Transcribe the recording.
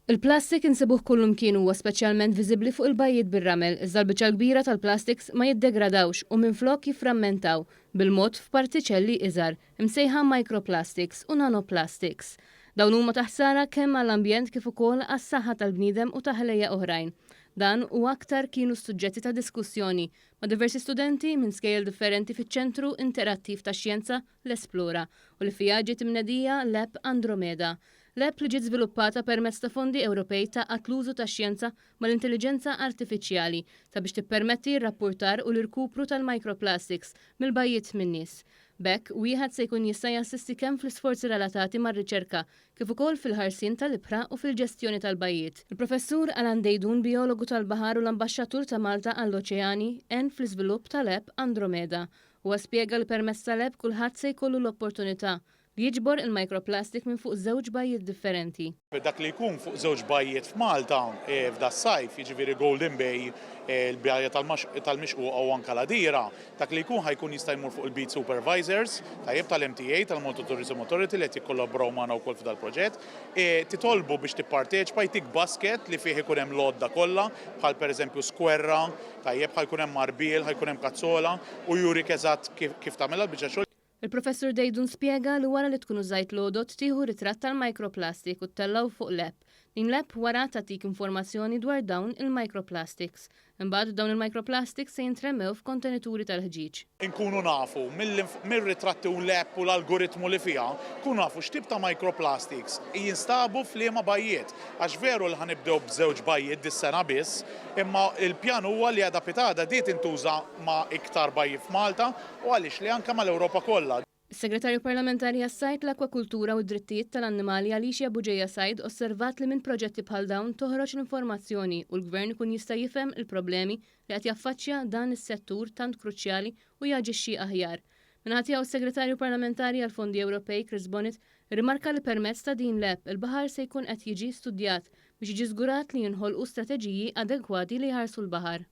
Il-plastik insibuh kullumkien huwa speċjalment viżibbli fuq il-bajjiet bir-ramel, iżda l-biċċa l-kbira tal-plastiks ma jiddegradawx u minflok jifframmentaw bil-mod f'partiċelli iżgħar, imsejħa microplastics u nanoplastics. Dawn huma ta' ħsara kemm għall-ambjent kif ukoll għas-saħħa tal-bniedem u ta' ħlejjaq oħrajn. Dan u aktar kienu s-suġġetti ta' diskussjoni ma' diversi studenti minn skejjel differenti fiċ-Ċentru Interattiv tax-Xjenza l-Esplora u li fiha ġiet imnedija l-app Andromeda. L-app li ġiet żviluppata permezz ta' fondi Ewropej tgħaqqad l-użu tax-xjenza mal-intelliġenza artifiċjali sabiex tippermetti r-rappurtar u l-irkupru tal-microplastics mill-bajjiet min-nies. B'hekk, wieħed se jkun jista' jassisti kemm fl-isforzi relatati mar-riċerka kif ukoll fil-ħarsien tal-ibħra u fil-ġestjoni tal-bajjiet. Il-Professur Alan Deidun, bijologu tal-baħar u l-Ambaxxatur ta' Malta għall-Oċeani, għen fl-iżvilupp tal-app Andromeda. Huwa spjega li permezz tal-app kulħadd se jkollu l-opportunità li jiġbor il-microplastic minn fuq żewġ bajjiet differenti. Dak li jkun fuq żewġ bajjiet f'Malta f'das-sajf, jiġifieri Golden Bay, il-bajja tal-Mixquqa u anke l-Għadira, dak li jkun ħa jkun jista' jmur fuq il-Beach Supervisors, tajjeb, tal-MTA, tal-Malta Tourism Authority li qed jikkollaboraw magħna wkoll f'dal-proġett. Titolbu biex tipparteċipa, jtik basket li fih ikun hemm l-għodda kollha, bħal pereżempju skwerra, tajjeb, ħa jkun hemm marbiel, ħa jkun hemm kazzola u jurik eżatt kif tagħmilha l-biċċa xogħol. Il-Professur Deidun spjega li wara li tkun użajt l-għodod tieħu ritratt tal-microplastic u ttellgħu fuq l-app. Din l-app wara tagħtik informazzjoni dwar dawn il-microplastics. Imbagħad dawn il-microplastics se jintremew f'kontenituri tal-ħġieġ. Inkunu nafu mir-ritratti u l-app u l-algoritmu li fiha, nkunu nafu x'tip ta' microplastics jinstabu f'liema bajjiet. Għax veru li ħa nibdew b'żewġ bajjiet dis-sena biss, imma l-pjan huwa li għada pitgħada di tintuża ma' iktar bajjiet f'Malta U għaliex le anke mal-Ewropa kollha. Is-Segretarju Parlamentari għas-Sajd, l-Akkwakultura u d-Drittijiet tal-Annimali Alicia Bugeja Said osservat li minn proġetti bħal dawn toħroġ l-informazzjoni u l-Gvern ikun jista' jifhem il-problemi li qed jaffaċċja dan is-settur tant kruċjali u jaġixxi aħjar. Min-naħa tiegħu s-Segretarju Parlamentari għall-Fondi Ewropej Chris Bonett irrimarka li permezz ta' din l-app il-baħar se jkun qed jiġi studjat biex jiġi żgurat li jinħolqu strateġiji adegwati li jħarsu l-baħar.